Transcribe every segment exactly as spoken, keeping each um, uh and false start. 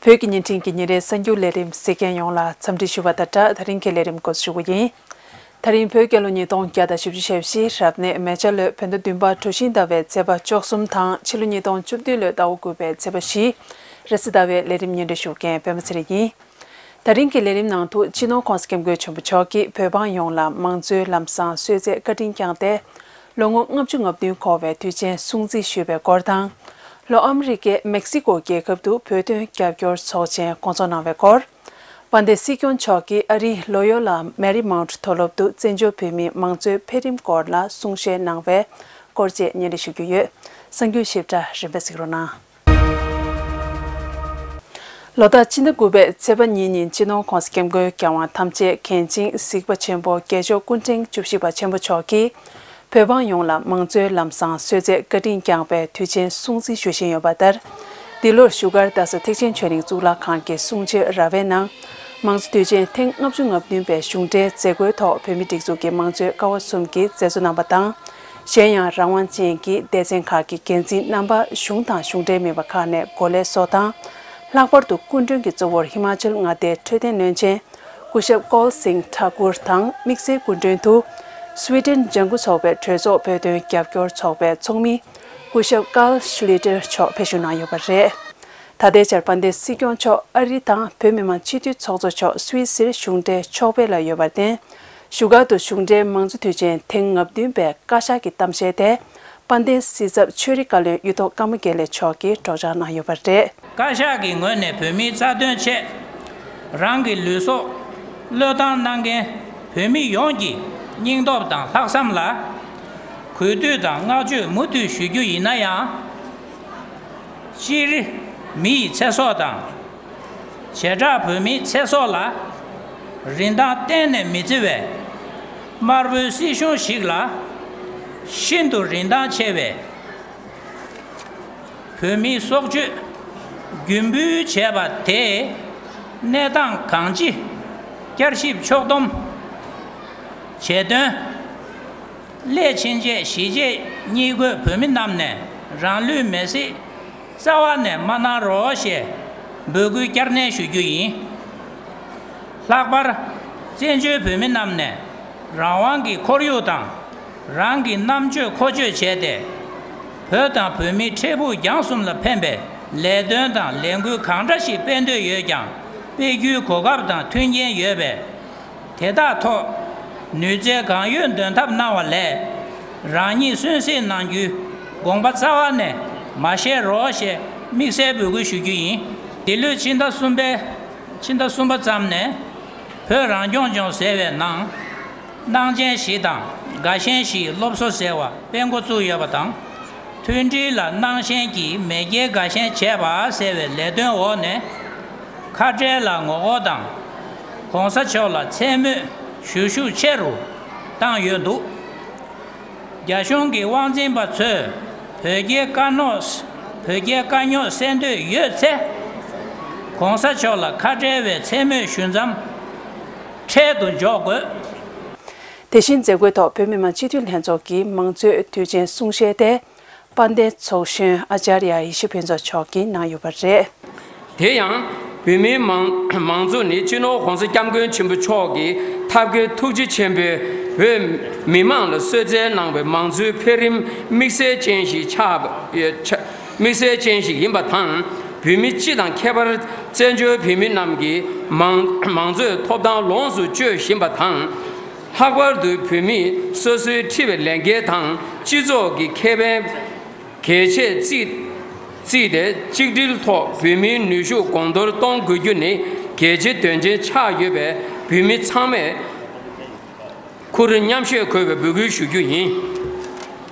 བོད་ཀྱི་བརྙན་འཕྲིན་གྱི་ཉིན་རེའི་གསར་འགྱུར་ལས་རིམ་གཟིགས་མཁན་ཡོངས་ལ་འཚམས་འདྲི་ཞུ་བ་དང་སྦྲགས། ད་རིང་གི་ལས་རིམ་འགོ་འཛུགས་ཞུ་གི་ཡིན། ད་རིང་བོད་རྒྱལ་ལོ་ཉིས་སྟོང་བརྒྱ་དང་བཞི་བཅུ་ཞེ་བཞི་རབ་གནས་མེ་བྱ་ལོའི་བོད་ཟླ་བདུན་པ་གྲུ་བཞི་ཟླ་བའི་ཚེས་པ་བཅུ་གསུམ་དང་ཕྱི་ལོ་ཉིས་སྟོང་བཅུ་བདུན་ལོའི་ཟླ་བ་དགུ་པའི་ཚེས་པ་བཞི། རེས་གཟའ་ཟླ་བའི་ལས་རིམ་སྙན་སྒྲོན་ཞུ་མཁན་པད་མ་ཚེ་རིང་ཡིན། ད་རིང་གི་ལས་རིམ་ནང་དུ་སྤྱི་ནོར་༸གོང་ས་༸སྐྱབས་མགོན་ཆེན་པོ་མཆོག་གིས་བོད་འབངས་ཡོངས་ལ་མང་གཙོའི་ལམ་བཟང་གསོལ་སྩལ་བཀའ་དྲིན་བསྐྱངས་ཏེ། ལོ་ངོ་ལྔ་བཅུ་ང་བདུན་འཁོར་བའི་དུས་ཆེན་སྲུང་བརྩི་ཞུས་པའི་སྐོར་དང་། ལྷོ་ཨ་མི་རི་ཀའི་མེག་སི་ཀོ་རྒྱལ་ཁབ་ཏུ་བོད་དོན་རྒྱབ་སྐྱོར་ཚོགས་ཆེན་བསྐོང་ཚོགས་གནང་བའི་སྐོར། དཔལ་ལྡན་སྲིད་སྐྱོང་མཆོག་གིས་ཨ་རིའི་ལོ་ཡོ་ལ་མེ་རི་མའུནཊ་མཐོ་སློབ་ཏུ་བཙན་བྱོལ་བོད་མིའི་མང་གཙོའི་འཕེལ་རིམ་སྐོར་ལ་གསུང་བཤད་གནང་བའི་སྐོར་བཅས་སྙན་སྒྲོན་ཞུ་རྒྱུ་ཡོད། གསར་འགྱུར་ཞིབ་ཕྲ་རིམ་པས་གཟིགས་རོགས་གནང་། ལོ་རྟགས་ཕྱི་ཟླ་དགུ་པའི་ཚེས་པ་གཉིས་ཉིན་སྤྱི་ནོར་༸གོང་ས་༸སྐྱབས་མགོན་རྒྱལ་དབང་ཐམས་ཅད་མཁྱེན་ཅིང་གཟིགས་པ་ཆེན་པོ་རྒྱལ་མཆོག་སྐུ་ཕྲེང་བཅུ་བཞི་པ་ཆེན་པོ་མཆོག་གིས། བོད་འབངས་ཡོངས་ལ་མང་གཙོའི་ལམ་བཟང་གསོལ་སྩལ་བཀའ་དྲིན་བསྐྱངས་པའི་དུས་ཆེན་སྲུང་བརྩི་ཞུ་བཞིན་ཡོད་པ་ལྟར། འདི་ལོར་བཞུགས་སྒར་རྡ་ས་ཐེག་ཆེན་ཆོས་གླིང་གཙུག་ལག་ཁང་གི་གསུང་ཆོས་ར་བའི་ནང་། མང་གཙོ་དུས་ཆེན་ཐེངས་ལྔ་བཅུ་ང་བདུན་པའི་གཞུང་འབྲེལ་མཛད་སྒོའི་ཐོག་བོད་མིའི་སྒྲིག་འཛུགས་ཀྱི་མང་གཙོའི་ཀ་བ་གསུམ་གྱིས་མཛད་གཙོ་གནང་བ་དང་། གཞན་ཡང་རང་དབང་ཅན་གྱི་སྡེ་ཚན་ཁག་གི་འགན་འཛིན་རྣམ་པ་གཞུང་དང་གཞུང་འབྲེལ་མིན་པ་ཁག་ནས་འགོ་ལས་སོགས་དང་། ལྷག་པར་དུ་སྐུ་མགྲོན་གྱི་གཙོ་བོར་ཧི་མ་ཅལ་མངའ་སྡེའི་འཕྲོད་བསྟེན་བློན་ཆེན། སྐུ་ཞབས་ཀོལ་སིང་ཐ་ཀུར་དང་། དམིགས་བསལ་སྐུ་མགྲོན་དུ། སུའེ་ཏེན་ལྗང་ཁུ་ཚོགས་པའི་གྲོས་ཚོགས་བོད་དོན་རྒྱབ་སྐྱོར་ཚོགས་པའི་ཚོགས་མི། སྐུ་ཞབས་ཀཱལ་ཤུ་ལི་ཏེར་མཆོག་ཕེབས་ཞུགས་གནང་ཡོད་པ་རེད། ད་ལྟའི་ཆར་དཔལ་ལྡན་སྲིད་སྐྱོང་མཆོག་ཨ་རི་དང་བོད་མི་མང་སྤྱི་འཐུས་ཚོགས་གཙོ་མཆོག་སུད་སིར་གཞུང་འབྲེལ་ཕྱོགས་ཕེབས་ལ་ཡོད་པར་བརྟེན། བཞུགས་སྒར་དུ་གཞུང་འབྲེལ་མང་གཙོ་དུས་ཆེན་ཐེངས་ང་བདུན་པའི་བཀའ་ཤག་གི་གཏམ་བཤད་དེ། དཔལ་ལྡན་སྲིད་ཚབ་ཆོས་རིག་བཀའ་བློན་གཡུ་ཐོག་ཀརྨ་དགེ་ལེགས་མཆོག་གིས་སྒྲོག་སྦྱང་གནང་ཡོད་པ་རེད། བཀའ་ཤག་གི་ངོས་ནས་བོད་མིའི་རྩ་དོན་ཆེད། རང་གི་ལུས་སྲོག་བློས་བཏང་གནང་མཁན་བོད་མི་ཡོངས་ཀྱི་སྙིང་སྟོབས་དང་ལྷག་བསམ་ལ། གུས་འདུད་དང་བསྔགས་བརྗོད་མུ་མཐུད་ཞུ་རྒྱུ་ཡིན་ན་ཡང་། སྤྱིར་མི་ཡི་ཚེ་སྲོག་དང་། བྱེ་བྲག་བོད་མིའི་ཚེ་སྲོག་ལ་རིན་ཐང་གཏན་ནས་མི་བརྩི་བའི་དམར་པོའི་སྲིད་གཞུང་ཞིག་ལ་ཤིན་ཏུ་རིན་ཐང་ཆེ་བའི་བོད་མིའི་སྲོག་གཅོད་རྒྱུ་འབུལ་བྱས་པ་དེས་གནས་སྟངས་གང་ཅི་བསྐྱར་ཞིབ་ཕྱོགས་བསྡོམས་བྱེད་དོན། སླད་ཕྱིན་ཆད་གཞིས་བྱེས་གཉིས་འཁོད་བོད་མི་རྣམས་ནས་རང་ལུས་མེར་སྲེག་རྩ་བ་ནས་མ་གནང་རོགས་ཞེས་འབོད་སྐུལ་བསྐྱར་ནན་ཞུ་རྒྱུ་ཡིན། ལྷག་པར། བཙན་བྱོལ་བོད་མི་རྣམས་ནས་རང་དབང་གི་ཁོར་ཡུག་དང་། རང་གི་རྣམ་དཔྱོད་མཁོ་སྤྱོད་བྱས་ཏེ། བོད་དང་བོད་མིའི་འཕྲལ་ཕུགས་རྒྱང་གསུམ་ལ་ཕན་པའི་ལས་དོན་དང་ལས་འགུལ་གང་འདྲ་ཞིག་སྤེལ་འདོད་ཡོད་ཀྱང་། སྤེལ་རྒྱུའི་གོ་སྐབས་དང་མཐུན་རྐྱེན་ཡོད་པས། དེ་དག་ཐོག་ནུས་རྩལ་གང་ཡོད་འདོན་ཐབས་གནང་བ་ལས། རང་ཉིད་གསོན་བསྲེགས་གནང་རྒྱུའི་དགོངས་པ་རྩ་བ་ནས་མ་བཞེས་རོགས་ཞེས་དམིགས་བསལ་འབོད་སྐུལ་ཞུ་རྒྱུ་ཡིན། འདི་ལོའི་ཕྱི་ཟླ་གསུམ་པའི་ཕྱི་ཟླ་གསུམ་པ་ཙམ་ནས་བོད་རང་སྐྱོང་ལྗོངས་ཟེར་བའི་ནང་། གནང་ཆེན་བཞི་དང་དགའ་ཞེན་བཞིའི་སློབ་གསོ་ཟེར་བ་སྤེལ་འགོ་བཙུགས་ཡོད་པ་དང་། མཐུན་སྒྲིལ་ལ་གནང་ཞེན་གྱིས་མེས་རྒྱལ་དགའ་ཞེན་བྱས་པ་ཟེར་བའི་ལས་དོན་འོག་ནས། ཁ་བྲལ་ལ་ངོ་རྒོལ་དང་། ༸གོང་ས་མཆོག་ལ་མཚན་སྨོད་ཞུ་ཤུགས་ཆེ་རུ་བཏང་ཡོད་འདུག་རྒྱ་གཞུང་གི་དབང་འཛིན་པ་ཚོས་བོད་རྒྱའི་དཀའ་རྙོག་བོད་རྒྱའི་དཀའ་རྙོག་སེལ་འདོད་ཡོད་ཚེ། ༸གོང་ས་མཆོག་ལ་ཁ་བྲལ་བའི་མཚན་སྨོད་ཞུ་མཚམས་འཕྲལ་དུ་འཇོག་དགོས། དེ་བཞིན་མཛད་སྒོའི་ཐོག་བོད་མི་མང་སྤྱི་འཐུས་ལྷན་ཚོགས་ཀྱི་མང་གཙོའི་དུས་ཆེན་གསུང་བཤད་དེ། དཔལ་ལྡན་ཚོགས་གཞོན་ཨ་ཅཱརྱ་ཡེ་ཤེས་ཕུན་ཚོགས་མཆོག་གིས་གནང་ཡོད་པ་རེད། དེ་ཡང་། བོད་མིའི་མང་མང་གཙོ་ནི་སྤྱི་ནོར་༸གོང་ས་༸སྐྱབས་མགོན་ཆེན་པོ་མཆོག་གི་ཐབས་མཁས་ཐུགས་རྗེ་ཆེན་པོས་བོད་མི་མང་ལ་གསོལ་སྩལ་གནང་བའི་མང་གཙོའི་འཕེལ་རིམ་དམིགས་བསལ་ཅན་ཞིག་ཆགས་ཆགས་དམིགས་བསལ་ཅན་ཞིག་ཡིན་པ་དང་། བོད་མི་སྤྱི་དང་ཁྱད་པར་བཙན་བྱོལ་བོད་མི་རྣམས་ཀྱི་མང་མང་གཙོའི་ཐོབ་ཐང་ལོངས་སུ་སྤྱོད་བཞིན་པ་དང་། ལྷག་པར་དུ་བོད་མིས་སོ་སོའི་འཁྲི་བའི་ལས་འགན་དང་སྤྱི་ཚོགས་ཀྱི་ཁེ་ཕན་གལ་ཆེ་བརྩིས་བརྩིས་ཏེ། གཅིག་སྒྲིལ་ཐོག་བོད་མིའི་ནུས་ཤུགས་གོང་མཐོར་གཏོང་དགོས་རྒྱུ་ནི་གལ་ཆེ་དོན་ཆེན་ཆགས་ཡོད་པས། བོད་མི་ཚང་མས་ཁུར་མཉམ་བཞེས་དགོས་པའི་འབོད་སྐུལ་ཞུ་རྒྱུ་ཡིན།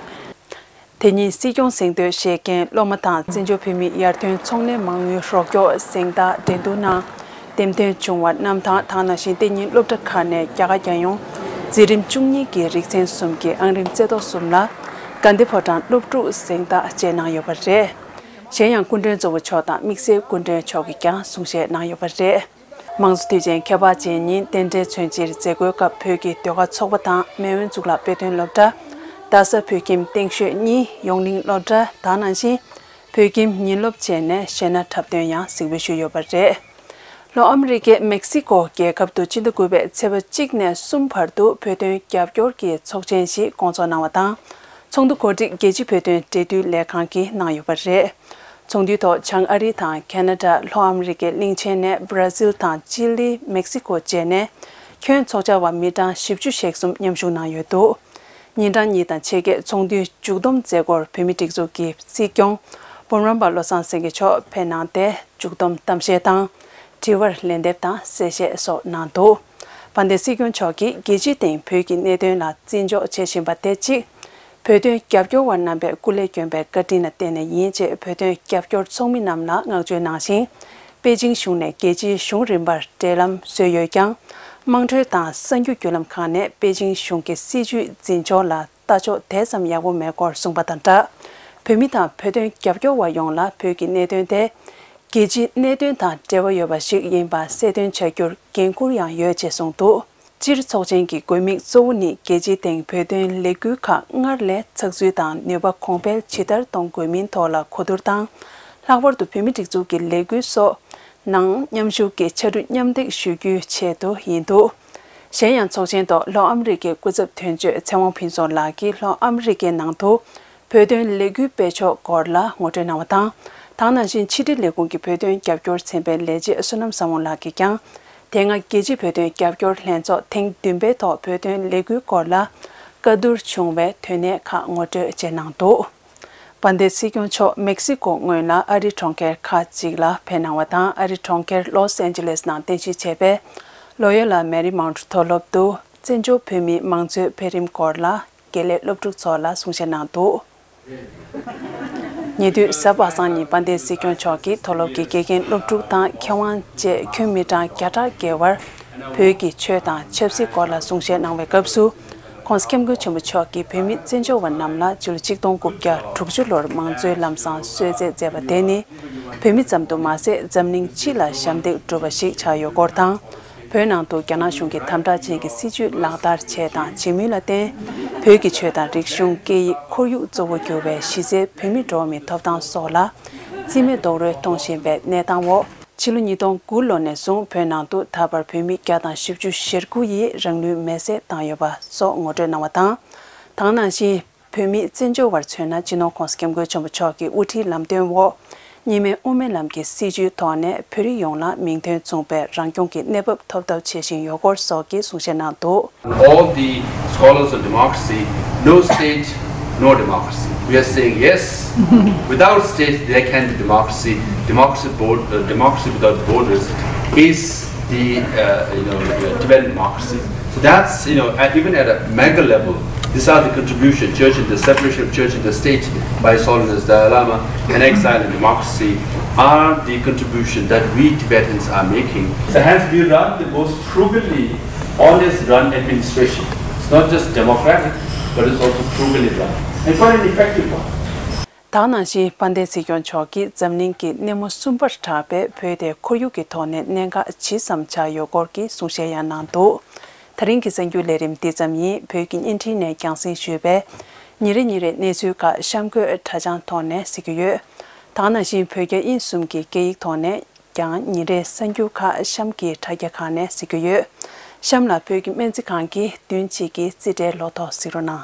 དེ་ཉིན་སྲིད་སྐྱོང་གཟེངས་བསྟོད་བཞེས་མཁན་སློབ་མ་དང་བཙན་བྱོལ་བོད་མིའི་ཡར་ཐོན་ཚོང་ལས་མ་དངུལ་རོགས་སྐྱོར་གཟེངས་རྟགས་འགྲན་བསྡུར་ནང་འདེམས་ཐོན་བྱུང་བ་རྣམས་དང་། དེ་ནང་བཞིན་དེ་ཉིན་སློབ་གྲྭ་ཁག་ནས་རྒྱ་གར་རྒྱལ་ཡོངས་འཛིན་རིམ་བཅུ་གཉིས་ཀྱི་རིག་ཚན་གསུམ་གྱི་ཨང་རིམ་རྩེ་ཏོག་གསུམ་ལ་དགའ་ལྡན་ཕོ་བྲང་སློབ་ཕྲུག་གཟེངས་རྟགས་བཅས་གནང་ཡོད་པ་རེད། གཞན་ཡང་སྐུ་མགྲོན་གཙོ་བོ་མཆོག་དང་དམིགས་བསལ་སྐུ་མགྲོན་མཆོག་གིས་ཀྱང་གསུང་བཤད་གནང་ཡོད་པ་རེད། མང་གཙོ་དུས་ཆེན་ཁྱད་པར་ཅན་ཉིན་རྟེན་འབྲེལ་མཚོན་ཕྱིར་མཛད་སྒོའི་སྐབས་བོད་ཀྱི་ཟློས་གར་ཚོགས་པ་དང་མེས་དབོན་གཙུག་ལག་དཔེ་སྟོན་སློབ་གྲྭ། རྡ་ས་བོད་ཁྱིམ་སྟེང་ཤོད་གཉིས་ཡོངས་གླིང་སློབ་གྲྭ། དེ་ནང་བཞིན་ བོད་ཁྱིམ་ཉིན་སློབ་བྱས་ནས་གཞས་སྣ་འཁྲབ་སྟོན་ཡང་གཟིགས་འབུལ་ཞུས་ཡོད་པ་རེད། ལྷོ་ཨ་མི་རི་ཀའི་མེག་སི་ཀོ་རྒྱལ་ཁབ་ཏུ་སྤྱི་ཟླ་དགུ་པའི་ཚེས་པ་གཅིག་ནས་གསུམ་བར་དུ་བོད་དོན་རྒྱབ་སྐྱོར་གྱི་ཚོགས་ཆེན་ཞིག་སྐོང་ཚོགས་གནང་བ་དང་། ཚོགས་འདུ་གོ་སྒྲིག་རྒྱལ་སྤྱིའི་བོད་དོན་འབྲེལ་མཐུད་ལས་ཁང་གིས་གནང་ཡོད་པ་རེད། ཚོགས་འདུའི་ཐོག་བྱང་ཨ་རི་དང་ཁེ་ན་ཌ། ལྷོ་ཨ་མི་རི་ཀའི་གླིང་ཆེན་ནས་བྷ་ར་ཟིལ་དང་ཅི་ལི། མེག་སི་ཀོ་བཅས་ནས་ཁྱོན་ཚོགས་བཅར་བ་མི་གྲངས་བཞི་བཅུ་ཞེ་གསུམ་མཉམ་ཞུགས་གནང་ཡོད་འདུག་ཉིན་གྲངས་གཉིས་དང་ཕྱེད་ཀའི་ཚོགས་འདུའི་མཇུག་བསྡོམས་མཛད་སྒོར་བོད་མིའི་སྒྲིག་འཛུགས་ཀྱི་སྲིད་སྐྱོང་སྤོམ་རམ་པ་བློ་བཟང་སེང་གེ་མཆོག་ཕེབས་གནང་སྟེ། མཇུག་བསྡོམས་གཏམ་བཤད་དང་། དྲི་བར་ལན་འདེབས་དང་གསལ་བཤད་སོགས་གནང་འདུག་དཔལ་ལྡན་སྲིད་སྐྱོང་མཆོག་གིས་རྒྱལ་སྤྱིའི་སྟེང་བོད་ཀྱི་གནད་དོན་ལ་བརྩི་འཇོག་བྱེད་བཞིན་པ་དེ་གཅིག་བོད་དོན་རྒྱབ་སྐྱོར་བ་རྣམ་པས་སྐུ་ལས་བསྐྱོན་པའི་བཀའ་དྲིན་ལ་བརྟེན་ནས་ཡིན་ཅེས་བོད་དོན་རྒྱབ་སྐྱོར་ཚོགས་མི་རྣམས་ལ་བསྔགས་བརྗོད་གནང་ཞིང་། པེ་ཅིང་གཞུང་ནས་རྒྱལ་སྤྱིའི་གཞུང་རིམ་པར་འབྲེལ་ལམ་བཟོས་ཡོད་ཀྱང་། དམངས་ཁྲོད་དང་གསར་འགྱུར་བརྒྱུད་ལམ་ཁག་ནས་པེ་ཅིང་གཞུང་གི་སྲིད་བྱུས་འཛིན་སྐྱོང་ལ་ལྟ་ཕྱོགས་དེ་ཙམ་ཡག་པོ་མེད་སྐོར་གསུངས་པ་དང་སྦྲགས། བོད་མི་དང་བོད་དོན་རྒྱབ་སྐྱོར་བ་ཡོངས་ལ་བོད་ཀྱི་གནད་དོན་དེ། རྒྱལ་སྤྱིའི་གནད་དོན་དང་འབྲེལ་བ་ཡོད་པ་ཞིག་ཡིན་པ་གསལ་སྟོན་བྱ་རྒྱུར་འགན་འཁུར་ཡང་ཡོད་ཅེས་གསུངས་འདུག་སྤྱིར་ཚོགས་ཆེན་གྱི་དགོས་དམིགས་གཙོ་བོ་ནི་རྒྱལ་སྤྱིའི་སྟེང་བོད་དོན་ལས་འགུལ་ཁག་སྔར་ལས་ཚགས་ཚུད་དང་ནུས་པ་གོང་འཕེལ་ཇི་ལྟར་གཏོང་དགོས་མིན་ཐོག་ལ་གོ་བསྡུར་དང་། ལྷག་པར་དུ་བོད་མིའི་སྒྲིག་འཛུགས་ཀྱི་ལས་འགུལ་སོགས་ནང་མཉམ་ཞུགས་ཀྱིས་ཕྱར་གྲུ་མཉམ་འདེགས་ཞུ་རྒྱུའི་ཆེད་དུ་ཡིན་འདུག་གཞན་ཡང་ཚོགས་ཆེན་ཐོག་ལྷོ་ཨ་མི་རི་ཀའི་སྐུ་ཚབ་དོན་གཅོད་ཚེ་དབང་ཕུན་ཚོགས་ལགས་ཀྱིས་ལྷོ་ཨ་མི་རི་ཀའི་ནང་དུ་བོད་དོན་ལས་འགུལ་སྤེལ་ཕྱོགས་སྐོར་ལ་ངོ་སྤྲོད་གནང་བ་དང་། དེ་ནང་བཞིན་ཕྱི་དྲིལ་ལས་ཁུངས་ཀྱི་བོད་དོན་རྒྱབ་སྐྱོར་ཚན་པའི་ལས་བྱེད་བསོད་ནམས་བཟང་མོ་ལགས་ཀྱིས་ཀྱང་། དེ་སྔ་རྒྱལ་སྤྱིའི་བོད་དོན་རྒྱབ་སྐྱོར་ལྷན་ཚོགས་ཐེངས་བདུན་པའི་ཐོག་བོད་དོན་ལས་འགུལ་སྐོར་ལ་བཀའ་བསྡུར་བྱུང་བའི་དོན་གནད་ཁག་ངོ་སྤྲོད་བྱས་གནང་འདུག་དཔལ་ལྡན་སྲིད་སྐྱོང་མཆོག་མེག་སི་ཀོ་སྔོན་ལ་ཨ་རིའི་གྲོང་ཁྱེར་ཁག་ཅིག་ལ་ཕེབས་གནང་བ་དང་། ཨ་རིའི་གྲོང་ཁྱེར་ལོས་ཨན་ཇི་ལེས་ནང་རྟེན་གཞི་བྱས་པའི་ལོ་ཡོ་ལ་མེ་རི་མའོན་ཊི་མཐོ་སློབ་ཏུ་བཙན་བྱོལ་བོད་མིའི་མང་གཙོའི་འཕེལ་རིམ་སྐོར་ལ་དགེ་ལས་སློབ་ཕྲུག་ཚོ་ལ་གསུང་བཤད་གནང་འདུག་ཉེ་དུས་གཟའ་པ་སངས་ཉིན་དཔལ་ལྡན་སྲིད་སྐྱོང་མཆོག་གིས་མཐོ་སློབ་ཀྱི་དགེ་རྒན་སློབ་ཕྲུག་དང་མཁས་དབང་བཅས་ཁྱོན་མི་གྲངས་བརྒྱ་ཕྲག་བརྒལ་བར་བོད་ཀྱི་ཆོས་དང་ཆབ་སྲིད་སྐོར་ལ་གསུང་བཤད་གནང་བའི་སྐབས་སུ། ྋགོང་ས་ྋསྐྱབས་མགོན་ཆེན་པོ་མཆོག་གིས་བོད་མི་བཙན་བྱོལ་བ་རྣམས་ལ་ཕྱི་ལོ་ཆིག་སྟོང་དགུ་བརྒྱ་དྲུག་ཅུ་ལོར་མང་གཙོའི་ལམ་སང་གསོལ་སྩལ་མཛད་པ་དེ་ནི། བོད་མི་ཙམ་དུ་མ་ཟད་འཛམ་གླིང་སྤྱི་ལ་ཞབས་འདེགས་བསྒྲུབས་པ་ཞིག་ཆགས་ཡོད་སྐོར་དང་། བོད་ནང་དུ་རྒྱ་ནག་གཞུང་གིས་དམ་དྲག་ཅན་གྱི་སྲིད་བྱུས་ལག་བསྟར་བྱས་དང་བྱེད་མུས་ལ་བརྟེན། བོད་ཀྱི་ཆོས་དང་རིག་གཞུང་། སྐད་ཡིག་ཁོར་ཡུག་གཙོ་བོ་གྱུར་བའི་གཞི་རྩའི་བོད་མི་འགྲོ་བ་མིའི་ཐོབ་ཐང་སོགས་ལ་རྩིས་མེད་རྡོག་རོལ་གཏོང་བཞིན་པའི་གནས་སྟངས་འོག་ཕྱི་ལོ་ཉིས་སྟོང་དགུ་ལོ་ནས་བཟུང་བོད་ནང་དུ་ད་བར་བོད་མི་བརྒྱ་དང་བཞི་བཅུ་ཞེ་དགུ་ཡིས་རང་ལུས་མེར་སྲེག་བཏང་ཡོད་པ་སོགས་ངོ་སྤྲོད་གནང་བ་དང་། དེ་ནང་བཞིན། བོད་མི་བཙན་བྱོལ་བར་མཚོན་ན། སྤྱི་ནོར་ྋགོང་ས་ྋསྐྱབས་མགོན་ཆེན་པོ་མཆོག་གི་དབུ་ཁྲིད་ལམ་སྟོན་འོག་གཉིས་སྨན་དབུ་མའི་ལམ་གྱི་སྲིད་བྱུས་ཐོག་ནས་བོད་རིགས་ཡོངས་ལ་མིང་དོན་མཚུངས་པའི་རང་སྐྱོང་གི་གནས་བབ་ཐོབ་ཐབས་བྱེད་བཞིན་ཡོད་སྐོར་སོགས་ཀྱི་གསུང་བཤད་གནང་འདུག All the scholars of democracy, no state, no democracy. We are saying yes, without state there can be democracy. Democracy, board, uh, democracy without borders is the uh, you know the Tibetan democracy. So that's you know at, even at a mega level, these are the contribution, church and the separation of church and the state by His Holiness Dalai Lama, and exile and democracy are the contribution that we Tibetans are making. So hence we run the most frugally honest run administration. It's not just democratic, but it's also frugally run and quite an effective one. དེ་ནང་བཞིན་དཔལ་ལྡན་སྲིད་སྐྱོང་མཆོག་གིས་འཛམ་གླིང་གི་སྣེ་མོ་གསུམ་པར་གྲགས་པའི་བོད་དེ་ཁོར་ཡུག་གི་ཐོག་ནས་གནད་འགག་ཇི་ཙམ་ཆགས་ཡོད་སྐོར་གྱི་གསུང་བཤད་ཡང་གནང་འདུག་ད་རིང་གི་གསར་འགྱུར་ལས་རིམ་འདི་ཙམ་ཡིན། བོད་ཀྱི་བརྙན་འཕྲིན་ནས་རྒྱང་སྲིང་ཞུས་པའི་ཉིན་རེ་ཉིན་རེའི་གནས་ཚུལ་ཁག་གཤམ་འཁོད་དྲ་བྱང་ཐོག་ནས་གཟིགས་ཀྱི་ཡོད། དེ་ནང་བཞིན་བོད་རྒྱ་དབྱིན་གསུམ་གྱི་སྐད་ཡིག་ཐོག་ནས་ཀྱང་ཉིན་རེའི་གསར་འགྱུར་ཁག་གཤམ་གྱི་དྲ་རྒྱ་ཁག་ནས་གཟིགས་ཀྱི་ཡོད། གཤམ་ལ་བོད་ཀྱི་སྨན་རྩིས་ཁང་གི་བདུན་གཅིག་གི་རྩིས་ཁྲའི་ལོ་ཐོ་གཟིགས་རོགས་གནང་།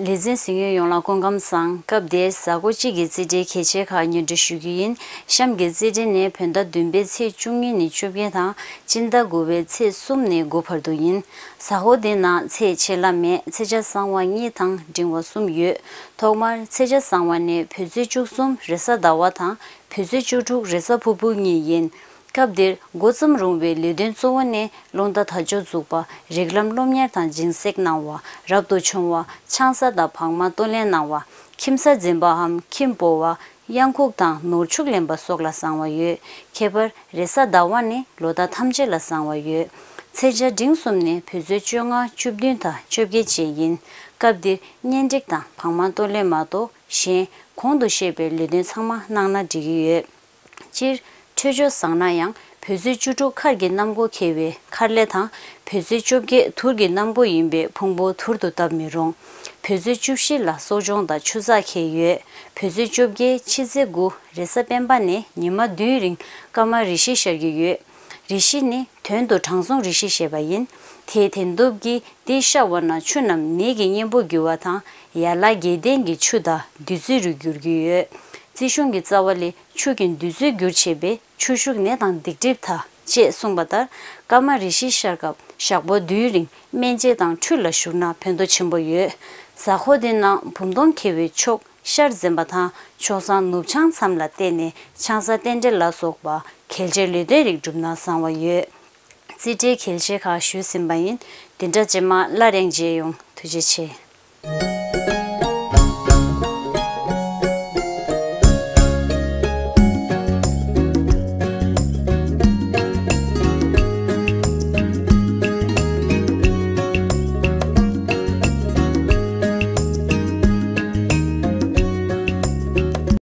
ལེ་ཚན་གཟིགས་མཁན་ཡོངས་ལ་སྐུ་ཁམས་བཟང་། སྐབས་དེར་གཟའ་འཁོར་གཅིག་གི་རྩིས་ཁྲའི་གལ་ཆེ་ཁག་སྙན་སྒྲོན་ཞུ་རྒྱུ་ཡིན། གཤམ་གྱི་རྩིས་ཁྲ་ནི་བོད་ཟླ་བདུན་པའི་ཚེས་བཅུ་གཉིས་ནས་བཅོ་བརྒྱད་དང་། སྤྱི་ཟླ་དགུ་པའི་ཚེས་གསུམ་ནས་དགུ་བར་དུ་ཡིན། གཟའ་འཁོར་འདིའི་ནང་ཚེས་ཆད་ལྷག་མེད། ཚེས་ཆ་གསང་བ་གཉིས་དང་འབྲིང་བ་གསུམ་ཡོད། ཐོག་མར་ཚེས་ཆ་གསང་བ་ནི་བོད་ཚེས་བཅུ་གསུམ་རེས་གཟའ་ཟླ་བ་དང་། བོད་ཚེས་བཅུ་དྲུག་རེས་གཟའ་ཕུར་བུ་གཉིས་ཡིན། སྐབས་འདིར་འགོ་བརྩམས་རུང་བའི་ལས་དོན་གཙོ་བོ་ནི་རླུང་རྟ་དར་ལྕོག་འཛུགས་པ། རིགས་ལམ་སློབ་གཉེར་དང་སྦྱིན་སྲེག་གནང་བ། རབ་ཏུ་བྱུང་བ། ཆང་ས་དང་བག་མ་གཏོར་ལེན་གནང་བ། ཁྱིམ་གསར་འཛིན་པའམ་ཁྱིམ་སྤོ་བ། གཡང་འགུགས་དང་ནོར་ཕྱུགས་ལེན་པ་སོགས་ལ་གསང་བ་ཡོད། ཁྱད་པར་རེས་གཟའ་ཟླ་བ་ནི་ལོ་ཟླ་ཐམས་ཅད་ལ་གསང་བ་ཡོད། ཚེས་ཆ་འབྲིང་གསུམ་ནི་བོད་ཚེས་བཅོ་ལྔ། བཅུ་བདུན་དང་བཅོ་བརྒྱད་བཅས་ཡིན། སྐབས་འདིར་གཉེན་སྒྲིག་དང་བག་མ་གཏོར་ལེན་མ་གཏོགས་གཞན་གོང་དུ་བཤད་པའི་ལས་དོན་ཚང་མ་གནང་ན་འགྲིག་གི་ཡོད། སྤྱིར་འཕྲོད་སྦྱོར་བཟང་ན་ཡང་བོད་ཚེས་བཅུ་དྲུག་མཁར་གྱི་གནམ་སྒོ་ཁེལ་བས་མཁར་ལས་དང་། བོད་ཚེས་བཅོ་བརྒྱད་དུར་གྱི་གནམ་སྒོ་ཡིན་པས་ཕུང་པོ་དུར་དུ་བཏབ་མི་རུང་། བོད་ཚེས་བཅུ་བཞི་ལ་གསོ་སྦྱོང་དང་ཆུ་ཚགས་འཁེལ་ཡོད། བོད་ཚེས་བཅོ་བརྒྱད་ཕྱི་ཚེས་དགུ་རེས་གཟའ་སྤེན་པ་ནས་ཉི་མ་བདུན་རིང་ཀརྨ་རི་ཤི་ཤར་གྱི་ཡོད། རི་ཤི་ནི་དོན་དུ་དྲང་སྲོང་རི་ཤི་ཞེས་པ་ཡིན། དེའི་དོན་སྟོབས་ཀྱིས་འདི་ཤར་བ་ན་ཆུ་རྣམས་ནས་ཀྱི་གཉེན་པོར་འགྱུར་བ་དང་། ཡར་ལ་དགེ་ལྡན་གྱི་ཆུ་དང་བདུད་རྩི་རུ་འགྱུར་གྱི་ཡོད། རྩིས་གཞུང་གི་རྩ་བ་ལས་ཆུ་གི་བདུད་རྩིར་འགྱུར་བྱེད་པས་ཆུ་ཤུགས་ནད་དང་སྡིག་སྒྲིབ་དག་ཅེས་གསུངས་པ་ལྟར། ཀརྨ་རི་ཤི་ཤར་སྐབས་ཞག་པོ་བདུན་རིང་སྨན་དཔྱད་དང་ཁྲུས་ལ་བཞུགས་ན་ཕན་ཐོགས་ཆེན་པོ་ཡོད། གཟའ་འཁོར་འདི་ནང་བུམ་སྟོང་འཁེལ་བའི་ཕྱོགས་ཤར་འཛིན་པ་དང་ཕྱོགས་བཟང་ནུབ་བྱང་མཚམས་ལ་བརྟེན་ནས་ཆང་ས་རྟེན་འབྲེལ་ལ་སོགས་པ་གལ་ཆེ་ལུས་རྟེན་རིགས་བསྒྲུབས་ན་བཟང་བ་ཡོད། རྩིས་འབྲས་གལ་ཆེ་ཁག་ཞུས་ཟིན་པ་ཡིན། འདི་འདྲ་རྗེས་མ་སླར་ཡང་མཇལ་ཡོང་། ཐུགས་རྗེ་ཆེ།